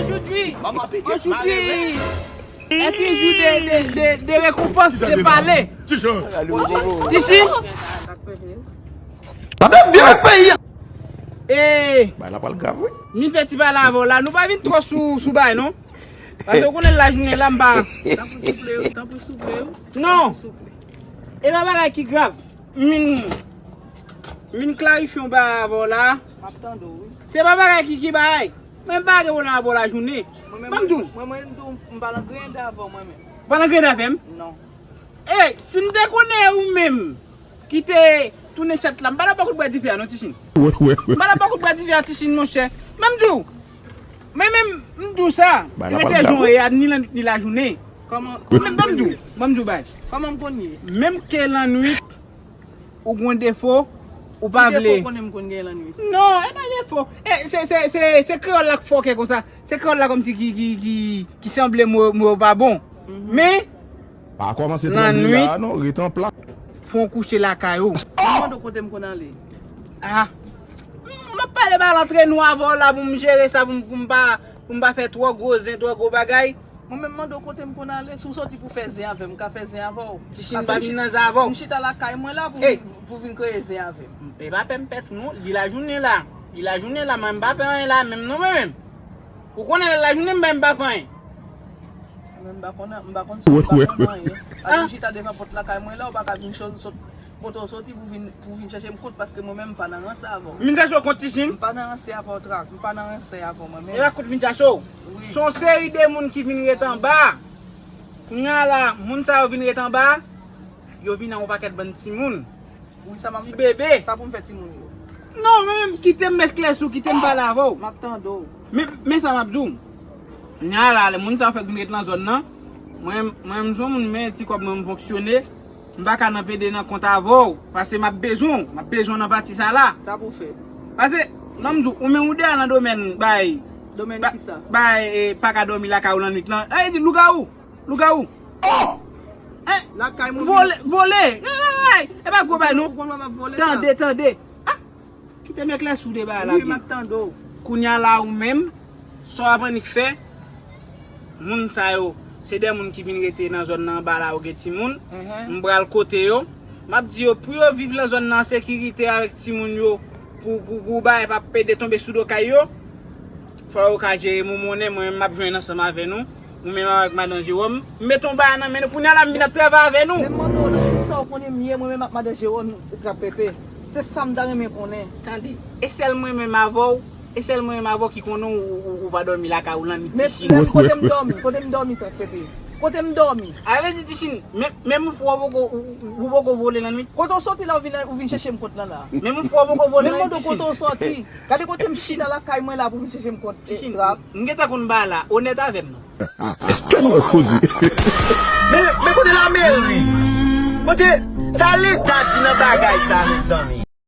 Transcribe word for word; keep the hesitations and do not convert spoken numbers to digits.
Aujourd'hui, aujourd'hui est un jour de, de, de, de récompense, de parler. Ti Chine. Tande byen peyi a. E Bay la pral grav, wi. Ni fè ti pale avè w la. Nou pa vin twò sou, sou bay, non. Paske w konnen lajounen la, m pa. Tanpri souple, tanpri souple. Non. Tanpri souple. E pa bagay ki grav. M vin, m vin klarifye yon bagay avè w la. M ap tande w, wi. Se pa bagay ki, ki bagay. Mwen m pa gen pwoblèm avè w lajounen. Mwen menm, ban m di w. Mwen, mwen, m di w, m pa nan griyen avè w, mwen menm. Ou pa nan griyen avè m? Non. E, si m te konnen ou menm ki te tounen chat la, m pa t ap ba kout bwa dife a non, Ti Chine. M pa t ap ba kout bwa dife a, Ti Chine, monchè. Men m di w, men, men m di w sa, li rete jan w ye a, ni lannwit ni lajounen. Kòman? Men ban m di w, ban m di w bagay. Kòman m konn ye? Menm ke lannwit, ou gen defo, ou pa vle. Ki defo konnen m konn gen lannwit? Non, e pa defo. E, se, se, se, se kreyòl la k fòkè konsa. Se kreyòl la kòmsi ki, ki, ki, ki sanble mo, mo yo pa bon. Mhm. Men, pa kòmanse tranble la, non, ret an plas. Fò w kouche lakay ou. Mwen mande w kote m konn ale. Ah. M, m ap pale ba l antre nou avè w la pou m jere sa, pou m, pou m pa, pou m pa fè twò gwo zen, twò gwo bagay. Mwen menm mande w kote m konn ale, si w soti pou fè zen avè m, m ka fè zen avè w. Ti Chine pa vin nan zen avè w. M chita lakay mwen la pou, pou vin kreye zen avè m. E pa pè m pèt ou non, li lajounen la. Li lajounen la, mwen m pa pè anyen la, menm non mwen menm. Ou konnen lè lajounen m pa, m pa pè anyen. Mwen m pa konn, m pa konn sot, m pa konn anyen. Paske m chita devan pòt lakay mwen la, ou pa ka vin sot, sot kote w soti pou vin, pou vin chèche m kont, paske mwen menm m pa nan ranse avè w. M vin chèche w kont Ti Chine. M pa nan ranse avè w, Trak. M pa nan ranse avè w, mwen menm. E pa kont vin chèche w. Wi. Se yon seri de moun ki vin ret anba. Kounye a la, moun sa yo vin ret anba, yo vin ak yon pakèt bann timoun. Wi, sa m ap, ti bebe. Sa pou m fè timoun yo? Non, men, men, kite m esklèsi w, kite m pale avè w. M ap tande w. Men, men sa m ap di w. Kounye a la, lè moun sa yo fèk vin ret nan zòn nan, mwen, mwen, m se yon moun, men ti kòb mwen, m fonksyone. M pa ka nan pede nan kont avè w, paske m ap bezwen w, m ap bezwen w nan pati sa la. Sa pou fè? Paske, ban m di w, ou menm ou deja nan domèn bay. Domèn kisa? Bay, e, pa ka dòmi lakay ou lannwit lan. E, di lougawou, lougawou. Lakay mwen. Vole, vole. E, e, e, e pa gwo bay non. Ou konn wè m ap vole sa? Tande, tande. Ah, kite m eklèsi w de bagay la byen. Wi, m ap tande w. Kounye a la ou menm, sa w ap annik fè, moun sa yo, se de moun ki vin rete nan zòn nan anba la, yo gen timoun. Mhm. M pral kote yo. M ap di yo, pou yo viv nan zòn nan an sekirite avèk timoun yo, pou, pou, pou bagay pa pede tonbe sou do kay yo, fò yo ka jere momonnen, mwen menm m ap jwenn ansanm avè nou. Ou menm avèk madan Jewòm, m mete yon bagay nan men nou. Kounye a la, m vin ap travay avè nou. Men m mande w, nan kisa w konnen m ye, mwen menm ak madan Jewòm, Trap Pepe? Se sa m ta renmen konnen. Tande, e sèl mwen menm avè w, e sèl mwen menm avè w ki konnen w, ou, ou, ou pa dòmi lakay ou lannwit, Ti Chine. Men, men kote m dòmi? Kote m dòmi, Trap Pepe? Kote m dòmi? A vle di, Ti Chine, men, menm yon fwa w poko, ou, ou, ou poko vole lannwit? Kote w soti la, ou vin, ou vin chèche m kont lan la? Menm yon fwa w poko vole lannwit, Ti Chine. Men m mande w kote w soti. Gade kote m chita lakay mwen la pou vin chèche m kont, e, Trap. M gentan konn bagay la, onèt avè m non. Èske nou wè koze? Men, men kote lameri? Kote sa leta di nan bagay sa, mezanmi?